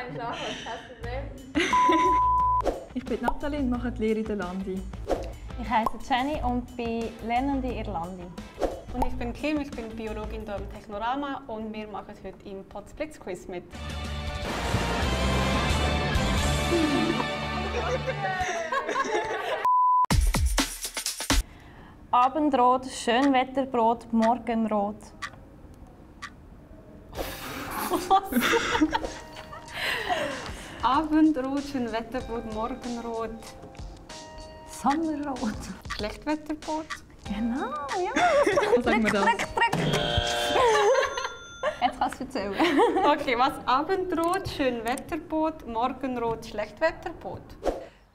eigentlich auch, kein Problem. Ich bin Nathalie und mache die Lehre in der Landi. Ich heiße Jenny und bin Lernende in Irlandi. Und ich bin Kim, ich bin Biologin hier im Technorama und wir machen heute im Potsblitz-Quiz mit. Abendrot, Schönwetterbrot, Morgenrot. Abendrot, Schönwetterbrot, Morgenrot, Sommerrot. Schlechtwetterbrot. Genau, ja. Sagen wir das. Jetzt kannst du erzählen. Okay, was? Abendrot, Schönwetterbrot, Morgenrot, Schlechtwetterbrot.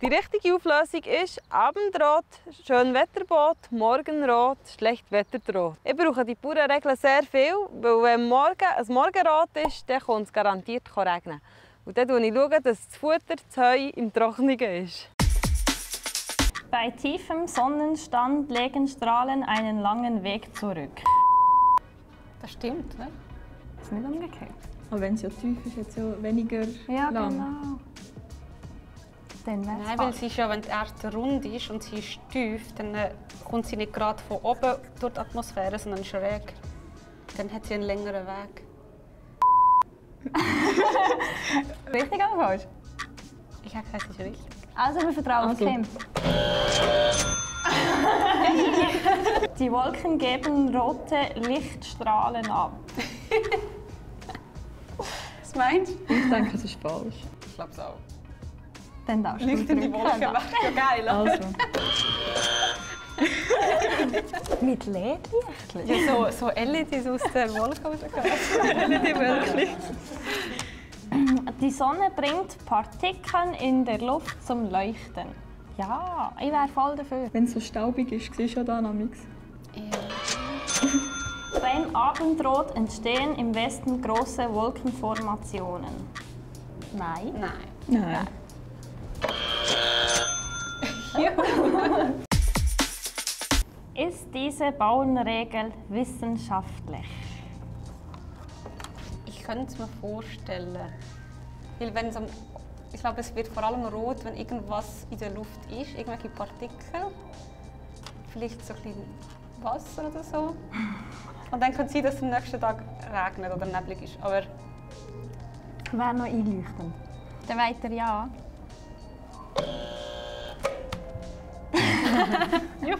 Die richtige Auflösung ist Abendrot, Schönwetterbrot, Morgenrot, Schlechtwetterbrot. Ich brauche die Bauernregeln sehr viel, weil wenn morgen ein Morgenrot ist, dann kommt es garantiert regnen. Und dann schaue ich, dass das Futter, das Heu im Trockenen ist. Bei tiefem Sonnenstand legen Strahlen einen langen Weg zurück. Das stimmt, ne? Ist nicht umgekehrt. Aber wenn es ja tief ist, jetzt ja weniger Ja, lang. genau. Dann wäre es Nein, weil sie ist ja, wenn die Erde rund ist und sie ist tief, dann kommt sie nicht gerade von oben durch die Atmosphäre, sondern schräg. Dann hat sie einen längeren Weg. richtig oder falsch? Ich habe gesagt, es ist richtig. Also, wir vertrauen Also. Kim. Die Wolken geben rote Lichtstrahlen ab. Was meinst du? Ich denke, es ist falsch. Ich glaube es auch. Dann darfst du Licht in die drücken. Wolken wäre ja geil. Oder? Also, Mit LED-Lichtchen? Ja, so LEDs aus der Wolke rauskommen. LED-Wölkchen. Die Sonne bringt Partikel in der Luft zum Leuchten. Ja, ich wäre voll dafür. wenn es so staubig ist, siehst du ja da noch nichts. Beim Abendrot entstehen im Westen große Wolkenformationen. Nein. Nein. Nein. Ist diese Bauernregel wissenschaftlich? Ich könnte es mir vorstellen. Weil wenn es ich glaube, es wird vor allem rot, wenn irgendwas in der Luft ist, irgendwelche Partikel. Vielleicht so ein bisschen Wasser oder so. Und dann könnte es sein, dass es am nächsten Tag regnet oder neblig ist. Aber Wäre noch einleuchtend. Dann weiter ja. ja.